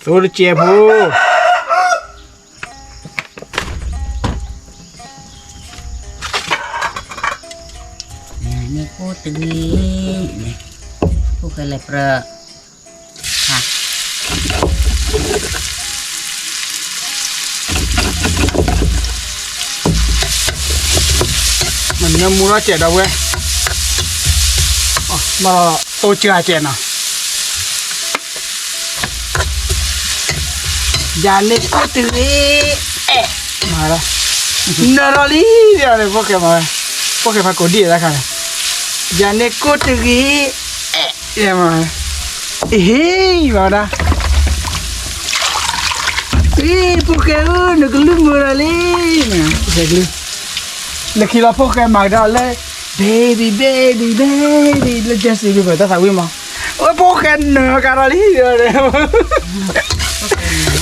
သိတကဲးဖိ, န့ၣ်ကိၢ်တဂ့ၤ, ဖိၣ်ဃဲလဲၤပြၢ, မနၢမူထီၣ်စဲးဒီပုၢ်ဝဲၢ်, ဘၣ်သိကၢးစဲးနီၤ. ယၤန့ၣ်ကိၢ်တဂ့ၤ, အဲၣ်, မၤ, နၢၤထီၣ်လံ, ဖိၣ်ဃဲမၤဝဲ, ဖိၣ်ဃဲဖးကိးဒံၣ်တခါန့ၣ်, ယၤန့ၣ်ကိၢ်တဂ့ၤ, အဲၣ်, မၤ, အဟ့ၣ်, မၤဝဲဒၣ်, အ့ ဖိၣ်ဃဲဧၢ နကလုၢ်မုာ်ဒီးလံ, ဖိၣ်ဃဲကလုၢ်, လၢခံလီၤဖိၣ်ဃဲမၤကဒီးလၢ baby baby baby လၢ Justin Bieber တၢ်သးဝံၣ်မး, အဖိၣ်ဃဲနၢၤကဒီးလံ,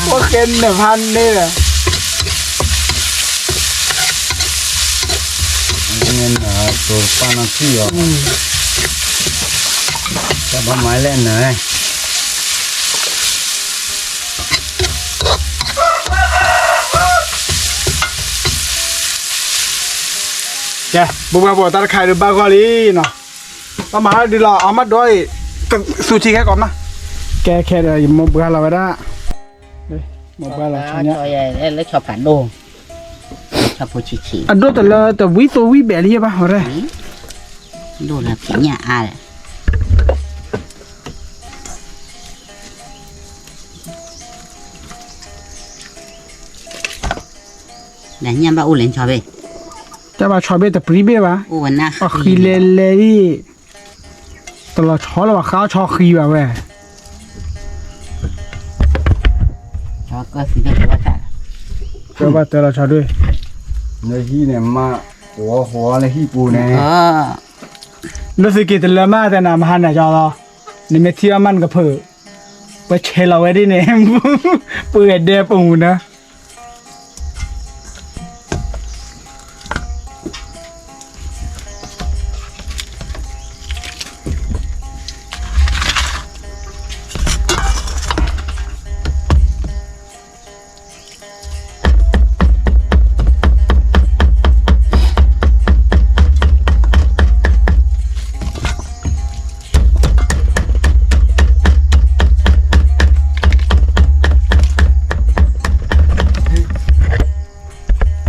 ဖိၣ်ဃဲနၢၤဖးန့ၣ်ဒီး နၢၤတိၤပၢ်နီၢ်ထံၣ်အီၤ, တၢ်ဘၣ်မၤလဲၣ်နၢၤ, ကဲ ပုၢ်ဝဲၢ်ဖိ တၢ်တခါအံၤဒုးဘၣ်ဂီၢ်လံနီၤ, ဘၣ်မၤဒုးလီၤ အမ့ၢ်ဒိးအံၤ, သူထံခဲကီးမး, ကဲခဲဒီး ယမိၢ်ဘှါလီၤဝဲဒၣ်, မိၢ်ဘှါလီၤ လၢဆီဖးဒိၣ်, ဆီဖိဆံးဆံး, အဒိၣ်တလၢတဝံၣ်သိဝံၣ်ဘဲးလံဘၣ် ဝဲဒၣ်, ဒိၣ်လၢဖံးညၣ်အါဒီး လၢညၣ်ဘၣ်အိၣ်လဲၤဆီဘ့ၣ်, တၢ်ဘၣ်ဆီဘ့ၣ်တပြံဘ့ၣ်ဘၣ်, အဃံလဲၤလဲၤအံၤ, တလီၤဆီလၢၤဘၣ် ဃါဆီဃံဘၣ်ဝဲ, ကဘၣ်တၢ်လီၤဆီဒၣ်, နဟံၣ်န့ၣ်မး, ဃီဃီလၢဟံၣ်ပူၤန့ၣ်, လၢသုက့ၤတလၢမးတဲနၤမဟါန့ၣ်ကီလီၤ, နမ့ၢ်ထံၣ်အီၣ်မးနကဖုး, ပှၤဆဲးလီၤဝဲဒ်န့ၣ်, ပှၤဒဲပူၤနၤ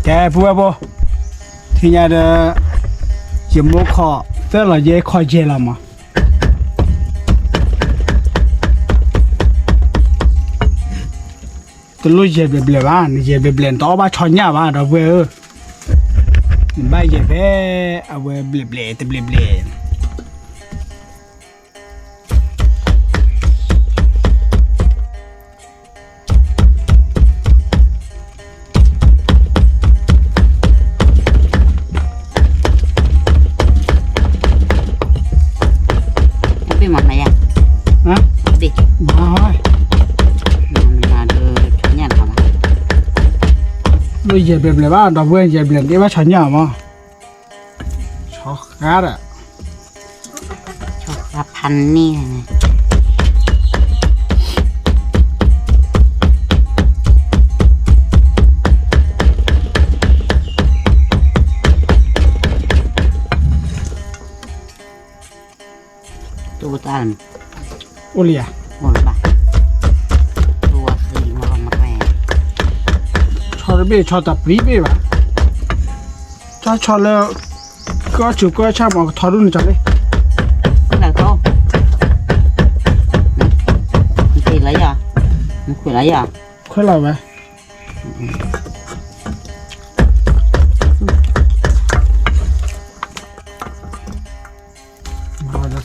ကဲ ပုၢ်ဝဲၢ်ဖိ, ထံၣ်ညါဒီး, ယမိၢ်ခီၣ်သၢလီၤယဲခီၣ်ယဲၢ်လီၤမး, တလိၣ်ယဲၢ်ဘျဲၣ်ဘျဲၣ်ဘၣ်, နယဲၢ်ဘျဲၣ်ဘျဲၣ် နတအီၣ်ဘၣ်ဆီညၣ်ဘၣ် ဒီပုၢ်ဝဲၢ်ဧၢ, နဘၣ်ယဲၢ်ဖဲ အဝဲဘျဲၣ်ဘျဲၣ်တဘျဲၣ်ဘျဲၣ် ဘ့ၣ်မၤနၤယၤ, ဘ့ၣ်, မၤ, မၤဒီးဆီညၣ်လီၤ, လၢယဲၢ်ဘျဲၣ်ဘျဲၣ်ဘၣ် ဒီပုၢ်ဝဲၢ် ယဲၢ်ဘျဲၣ် နတအီၣ်ဘၣ်ဆီညၣ်မး, ဆီဃါဒီး ဆီဃါဖးန့ၣ် တၢ်, အိၣ်လံဧါ, အိၣ်လၢၤဘၣ်, ဆီတဘ့ၣ် ဆီတပြံဘ့ၣ်ဘၣ်, ဆီဆီလၢ ကီၢ်ဆူၣ်ကီၢ်ဆၣ်မး ကထီဒိၣ်န့ၣ်ကီလံ, လၢကီ, နခွဲးလီၤယၤ, နခွဲးလီၤယၤ, ခွဲးလီၤဝဲ ဒီးသူၣ်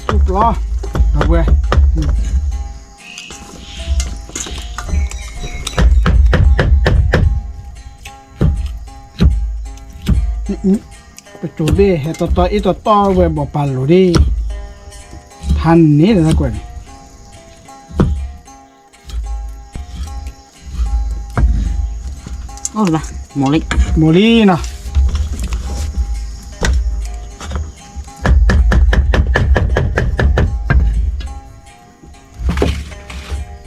ပျီ, ဒီပုၢ်ဝဲၢ်, ပစိၤဘ့ၣ်ဟဲတီတီအ့ၣ်တီတီဝဲ ဘီပာ်လိၤဒၣ်, ဖးန့ၣ်လၢကွဲးန့ၣ် အိၣ်လၢၤဘၣ်, မိၢ်လံ, မိၢ်လံနီၤ.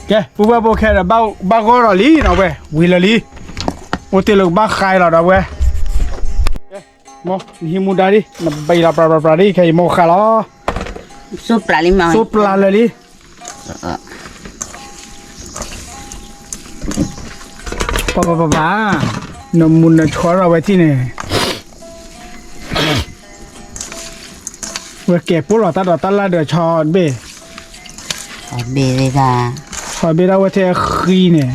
ကဲ ပုၢ်ဝဲၢ်ဖိခဲဒီး ဘၣ်ဂီၢ်ဒီးလံနီၤဝဲ ဝံၤလၢာ်လံ, အိၣ်တ့ၢ်လၢကဘၣ်ဃါအံၤလီၤဒီးဝဲ, ကဲ, မ်နဟံးမူဒါဒံး နဘံၣ်လီၤပြးပြးပြးဒံး ခဲအံၤမ်ဃါလီၤ, စိပျၢ်လံမး, စိပျၢ်လၢာ်လံ, ပၢ်ပၢ်ပၢ်ပၢ်, နမူနဆီထီၣ်ဝဲထံၣ်န့ၣ် ဝဲကဲၤပိၢ်လီၤတၢ်ဒီးတၢ်လၢ်ဒီးဆီတဘ့ၣ်, ဘ့ၣ်ဝဲဒၣ်, ဆီဘ့ၣ်ဒၣ်ဝဲထဲအဃံန့ၣ်, ဖီမး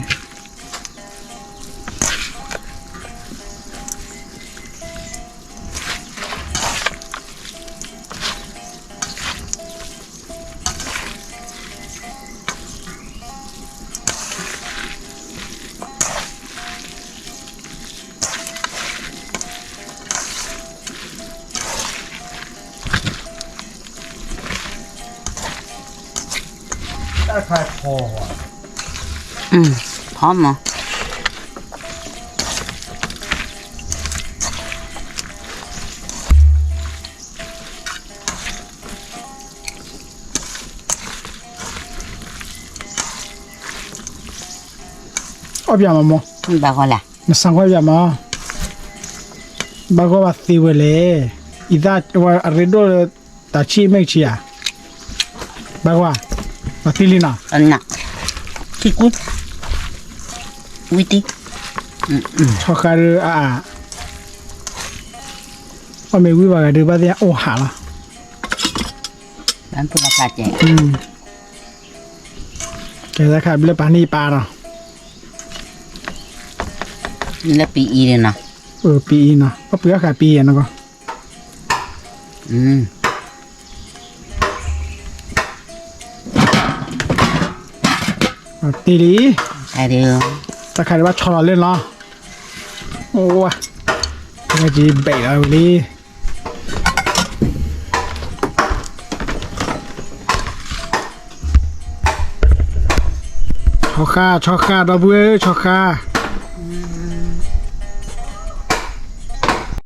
အီၣ်ပၠးမးမိၢ်, ဘၣ်ဂီၢ်လဲၣ်, နဆါကွၢ်ပၠးမး, ဘၣ်ဂီၢ်ဘၣ်သ့ဝဲလဲၣ်, အံသၣ်ဝဲအရ့ဒိၣ်လၢတၢ်ဆံၣ်မဲာ်ဆံးဧါ, ဘၣ်ဂီၢ်, ဘၣ်သ့လံနီၤ, ထံကူ, ဝံတံ, ဆီဃါဒုးအါအါ, အီၣ်မ့ၢ်ဝံဘၣ်ဂၤဒုးဘၣ်သ့ၣ်ညါအိၣ်ဟးလီၤ. ကဲ တၢ်ခါဘျဲၣ်ပာ်န့ၢ်ပာ်ဒီး, လၢပံအံၤန့ၣ်နီၤ, ပံအံၤနီၤ, ပှၤပှ့ၤအီၣ်ဃာ်ပံအံၤနီၤကီး, တ့လံ, တၢ်ခါဒုးဘၣ်ဆီလီၤလၢနီၤ, အိၣ်ဝါ, တၢ်ခါကဘဲးလီၤဝံၤလံ. ဆီဃါ ဆီဃါ ဒီပုၢ်ဝဲၢ် ဆီဃါ